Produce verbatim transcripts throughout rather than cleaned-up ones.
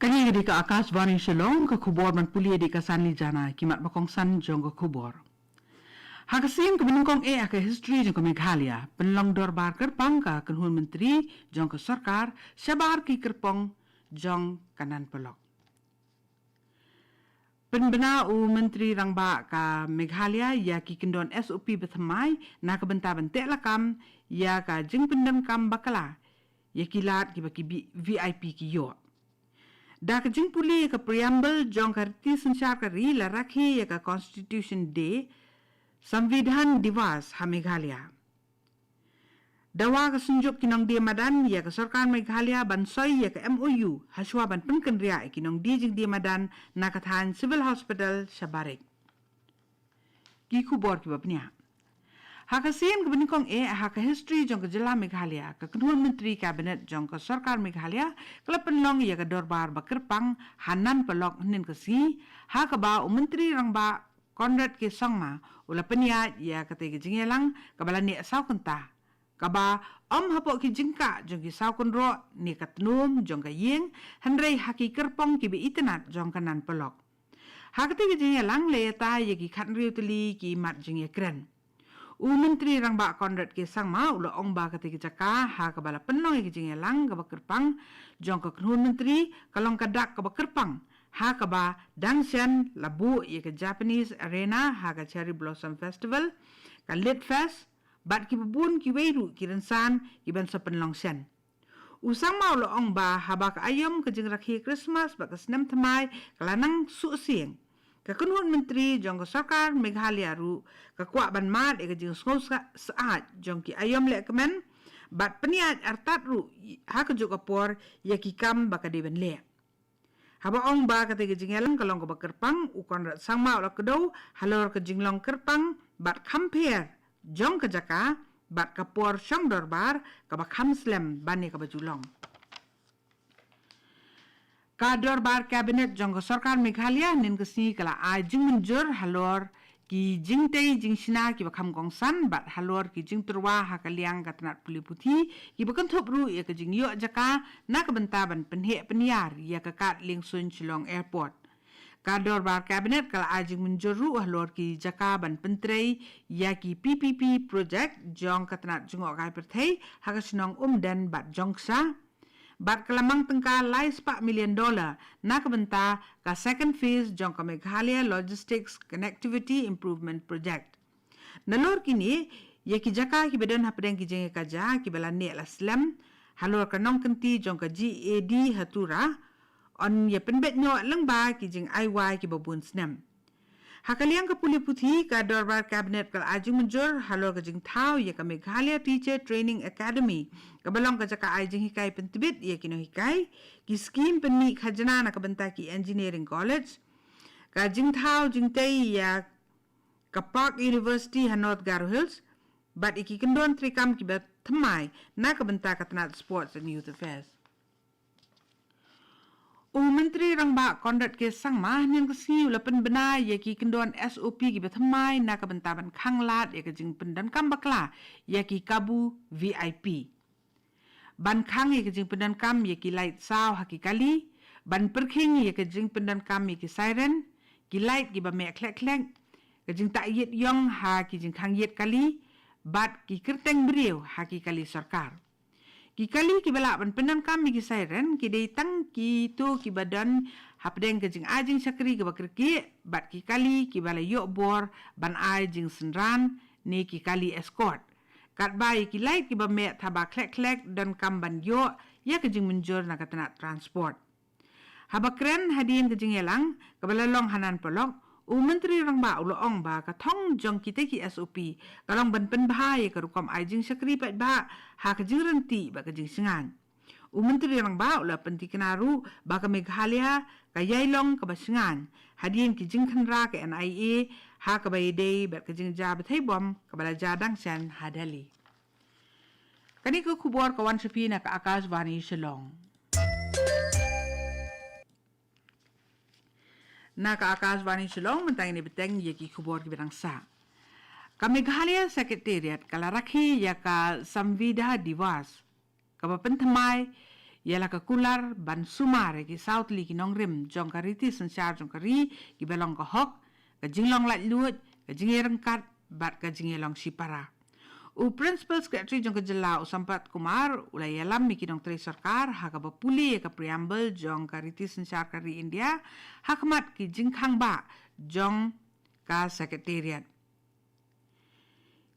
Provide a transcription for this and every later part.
Kane ka dei ka Akashvani Shillong, ka khubor ban pule da ka Sanli Jana, ki mat ba kongsan jong ka khubor. Ha ka sien kaba nyngkong eh ha ka history jong ka Meghalaya, pynlong dorbar kyrpang ka kynhun myntri jong ka sorkar shabar ki kyrpong jong ka Nan Polok. Pynbna u Myntri Rangbah ka Meghalaya ïa ki kyndon S O P ba thymmai na ka bynta ban teh lakam ïa ka jingpyndonkam bakla ïa ki lad kiba ki V I P ki ïoh. Da ka jingpule ïa ka preamble jong ka riti synshar ka ri la rakhe ïa ka Constitution Day, Samvidhan Diwas ha Meghalaya. Dawa ka synjuk ki nongdie madan ïa ka sorkar Meghalaya ban soi ïa ka M O U hashwa ban pynkynriah ïa ki nongdie jingdie madan na ka thaiñ Civil Hospital Shabarik. Ki khubor kiba pynïaid. Ha ka sien kaba nyngkong eh ha ka history jong ka jylla Meghalaya, ka kynhun myntri kabinet jong ka sorkar Meghalaya ka la pynlong ïa ka dorbar ba kyrpang ha Nan Polok hynnin ka sngi, ha kaba u Myntri Rangbah Conrad K Sangma u la pynïaid ïa katei ka jingïalang kaba la neh saw kynta, kaba ym hapoh ki jingkah jong ki saw kynroh ne ka tnum jong ka ïing, hynrei ha ki kyrpong kiba itynnad jong ka Nan Polok. Ha katei ka jingïalang la ïatai ïa ki khathynriew tylli ki mat jingïakren. U Myntri Rangbah Conrad K Sangma u la ong ba katei ka jaka ha kaba la pynlong ïa ka jingïalang kaba kyrpang jong ka kynhun myntri ka long ka dak kaba kyrpang, ha kaba dang shen la buh ïa ka Japanese Arena ha ka Cherry Blossom Festival, ka Lit Fest, bad kiba bun kiwei ruh ki rynsan kiban sa pynlong shen. U Sangma u la ong ba haba ka aïom ka jingrakhe Christmas bad ka snem thymmai ka la nang suh sieng, ka kynhun myntri jong ka sorkar Meghalaya ruh ka kwah ban mad ïa ka jingsngew syaid jong ki aïom lehkmen bad pynïaid artat ruh ha kajuh ka por ïa ki kam ba ka dei ban leh. Haba ong ba katei ka jingïalang ka long kaba kyrpang, u Conrad Sangma u la kdew halor ka jinglong kyrpang bad kham pher jong ka jaka bad ka por shong dorbar kaba kham slem ban ïa kaba ju long. Ka dorbar kabinet jong ka sorkar Meghalaya hynnin ka sngi ka la ai jingmynjur halor ki jingtei jingshna kiba kham kongsan bad halor ki jingtyrwa ha ka liang ka tnat pule puthi kiba kynthup ruh ïa ka jingïoh jaka na ka bynta ban pynheh pynïar ïa ka kad liengsuiñ Shillong Airport. Ka dorbar kabinet ka la ai jingmynjur ruh halor ki jaka ban pyntrei ïa ki P P P project jong ka tnat jngohkai pyrthei ha ka shnong Umden bad Jongksha. Bad ka la mang tyngka lai spah million dollar na ka bynta ka second phase jong ka Meghalaya Logistics Connectivity Improvement Project. Nalor kine, ïa ki jaka kiba don hapdeng ki jingïakajia kiba la neh la slem halor ka nongkynti jong ka G A D ha Tura, yn ïa pynbeit noh lyngba ki jingai wai kiba bun snem. Ha ka liang ka pule puthi, ka dorbar kabinet ka la ai jingmynjur halor ka jingthaw ïa ka Meghalaya Teacher Training Academy kaba long ka jaka ai jinghikai pyntbit ïa ki nonghikai, ki skim pynmih khajna na ka bynta ki engineering college, ka jingthaw jingtei ïa ka Park University ha North Garo Hills bad ïa ki kyndon treikam kiba thymmai na ka bynta ka tnat Sports and Youth Affairs. U Myntri Rangbah Conrad K Sangma hynnin ka sngi u la pynbna ïa ki kyndon S O P kiba thymmai na ka bynta ban khang lad ïa ka jingpyndonkam bakla ïa ki kabu V I P. Ban khang ïa ka jingpyndonkam ïa ki light saw ha ki kali, ban pyrkhing ïa ka jingpyndonkam ïa ki siren, ki light kiba meh khlek khlek, ka jingtah ïit ïong ha ki jingkhang ïit kali, bad ki kyrteng briew ha ki kali sorkar. Ki kali kiba lah ban pyndonkam ïa ki siren ki dei tang kito kiba don hapdeng ka jingai jingshakri kaba kyrkieh, bad ki kali kiba la ïoh bor ban ai jingsynran ne ki kali escort. Katba ïa ki light kiba meh haba khlek khlek donkam ban ïoh ïa ka jingmynjur na ka tnat transport. Haba kren hadien ka jingïalang kaba la long ha Nan Polok, u Myntri Rangbah u la ong ba ka thong jong kitei ki S O P ka long ban pynbha ïa ka rukom ai jingshakri paidbah ha ka jingryntih bad ka jingshngaiñ. U Myntri Rangbah u la pyntikna ruh ba ka Meghalaya ka ïai long kaba shngaiñ hadien ki jingkhynra ka N I A ha kaba ïadei bad ka jingjia bthei bom kaba la jia dang shen ha Delhi. Kane ka khubor ka wan sha phi na ka Akashvani Shillong. Na ka Akashvani Shillong, mynta ngin ïa bteng ïa ki khubor kiba dang sah. Ka Meghalaya Secretariat ka la rakhe ïa ka Samvidhan Diwas kaba pynthymmai ïa la ka kular ban sumar ïa ki saw tylli ki nongrim jong ka riti synshar jong ka ri, kiba long ka hok, ka jinglong laitluid, ka jingïaryngkat bad ka jingïalong shipara. U Principal Secretary jong ka jylla, u Sampath Kumar, u la ïalam ïa ki nongtrei sorkar ha kaba pule ïa ka preamble jong ka riti synshar ka ri India ha khmat ki jingkhang bah jong ka Secretariat.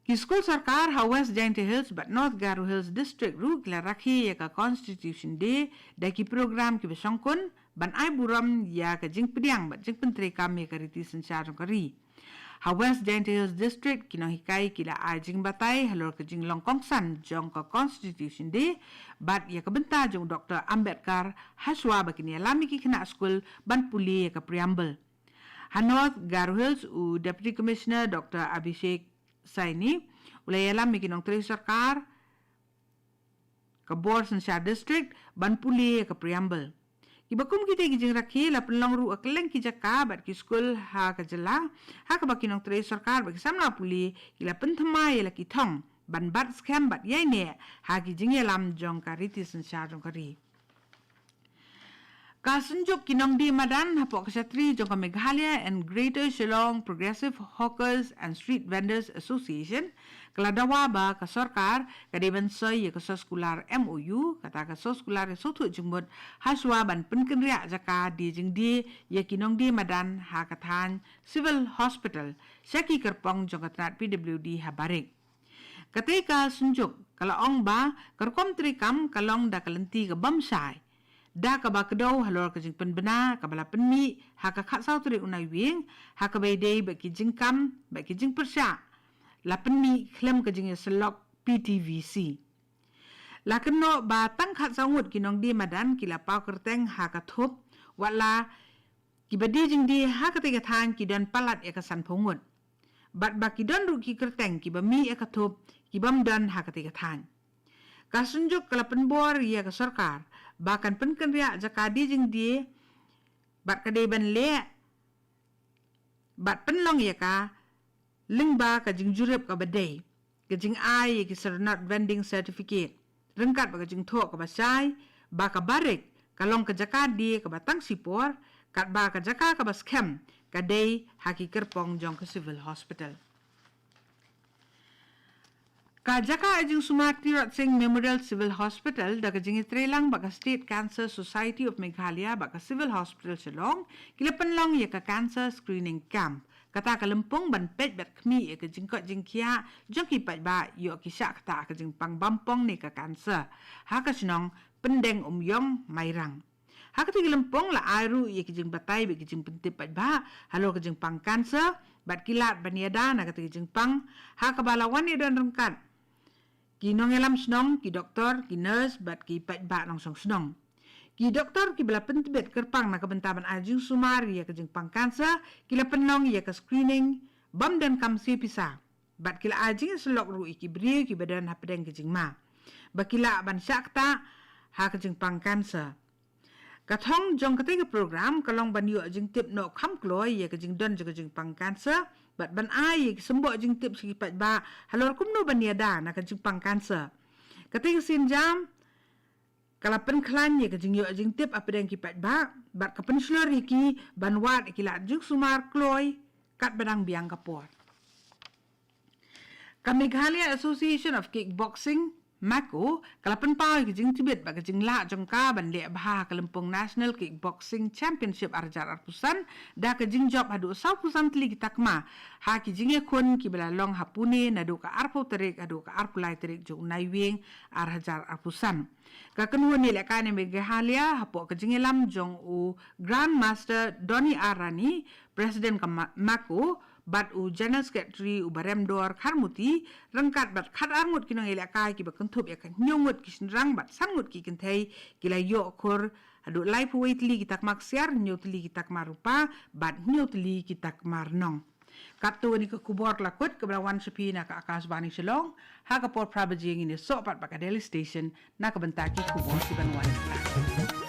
Ki skul sorkar ha West Jaintia Hills bad North Garo Hills District ruh ki la rakhe ïa ka Constitution Day da ki program kiba shongkun ban ai burom ïa ka jingpdiang bad jingpyntreikam ïa ka riti synshar jong ka ri. Ha West Jaintia Hills District, ki nonghikai ki la ai jingbatai halor ka jinglong kongsan jong ka Constitution Day bad ïa ka bynta jong u Doctor Ambedkar, hashwa ba kin ïalam ïa ki khynnah skul ban pule ïa ka preamble. Ha North Garo Hills, u Deputy Commissioner Doctor Abhishek Saini u la ïalam ïa ki nongtrei sorkar ka bor synshar district ban pule ïa ka preamble. Kiba kum kita ki jingrakhe la pynlong ruh ha kylleng ki jaka bad ki skul ha ka jylla, ha kaba ki nongtrei sorkar bad ki samla pule ki la pynthymmai ïa la ki thong ban bat skhem bad ïaineh ha ki jingïalam jong ka riti synshar jong ka ri. Ka Synjuk ki Nongdie Madan hapoh ka shatri jong ka Meghalaya and Greater Shillong Progressive Hawkers and Street Vendors Association ka la dawa ba ka sorkar ka dei ban soi ïa ka soskular M O U, kata ka soskular ïa sngewthuh jingmut, hashwa ban pynkynriah jaka die jingdie ïa ki nongdie madan ha ka thaiñ Civil Hospital sha ki kyrpong jong ka tnat P W D ha Barik. Katei ka Synjuk ka la ong ba ka rukom treikam ka long da ka lynti ka bym shai, da kaba kdew halor ka jingpynbna kaba la pynmih ha ka khatsaw tarik u Naiwieng, ha kaba ïadei bad ki jingkam bad ki jingpyrshah la pynmih khlem ka jingïasyllok P T V C. La kynnoh ba tang khatsaw ngut ki nongdie madan ki la paw kyrteng ha ka thup, wat la kiba die jingdie ha katei ka thaiñ ki don palat ïa ka sanphew ngut, bad ba ki don ruh ki kyrteng kiba mih ïa ka thup ki bym don ha katei ka thaiñ. Ka Synjuk ka la pynbor ïa ka sorkar ba kan pynkynriah jaka die jingdie bad ka dei ban leh bad pynlong ïa ka lyngba ka jingjurip kaba dei, ka jingai ïa ki syrnod vending certificate ryngkat bad ka jingthoh kaba shai ba ka Barik ka long ka jaka die kaba tang shipor, katba ka jaka kaba skhem ka dei ha ki kyrpong jong ka Civil Hospital. Ka jaka ai jingsumar Tirot Sing Memorial Civil Hospital da ka jingïatreilang bad ka State Cancer Society of Meghalaya bad ka Civil Hospital Shillong ki la pynlong ïa ka cancer screening camp, kata ka lympung ban peit bad khmih ïa ka jingkoit jingkhiah jong ki paidbah ïoh ki shah ktah ka jingpang bampong ne ka cancer ha ka shnong Pyndeng Umïong, Mairang. Ha katei ka lympung la ai ruh ïa ki jingbatai bad ki jingpyntip paidbah halor ka jingpang cancer bad ki lad ban ïada na katei ka jingpang, ha kaba la wan ïadon ryngkat ki nongïalam shnong, ki doktor, ki nurse bad ki paidbah nongshong shnong. Ki doktor kiba la pyntbit kyrpang na ka bynta ban ai jingsumar ïa ka jingpang cancer ki la pynlong ïa ka screening bym donkam siew pisa, bad ki la ai jingïasyllok ruh ïa ki briew kiba don hapdeng ka jingma ba ki lah ban shah ktah ha ka jingpang cancer. Ka thong jong katei ka program ka long ban ïoh jingtip noh kham kloi ïa ka jingdon jong ka jingpang cancer bad ban ai ïa ki symboh jingtip sha ki paidbah halor kumno ban ïada na ka jingpang cancer. Katei ka sienjam ka la pynkhlaiñ ïa ka jingïoh jingtip hapdeng ki paidbah bad ka pynshlur ïa ki ban wad ïa ki lad jingsumar kloi katba dang biang ka por. Ka Meghalaya Association of Kickboxing, MAKO, ka la pynpaw ïa ka jingtbit bad ka jinglah jong ka ban leh bha ha ka lympung National Kickboxing Championship ar hajar arphew san da ka jingjop haduh sawphew san tylli ki takma ha ki jingïakhun kiba la long ha Pune naduh ka arphew tarik haduh ka arphew lai tarik jong u Naiwieng ar hajar arphew san. Ka kynhun ïalehkai na Meghalaya hapoh ka jingïalam jong u Grandmaster Donny R Rani, President ka Ma-, MAKO, bad u General Secretary u Baremdor Kharmuti ryngkat bad khatar ngut ki nongïalehkai kiba kynthup ïa ka hynñiew ngut ki shynrang bad san ngut ki kynthei ki la ïoh khur haduh laiphew wei tylli ki takma ksiar, hynñiew tylli ki takma rupa bad hynñiew tylli ki takma rnong. Katto kane ka khubor ka la kut kaba la wan sha phi na ka Akashvani Shillong. Ha ka por phra baje ngin ïasoh pat bad ka Delhi Station na ka bynta ki khubor kiban wan.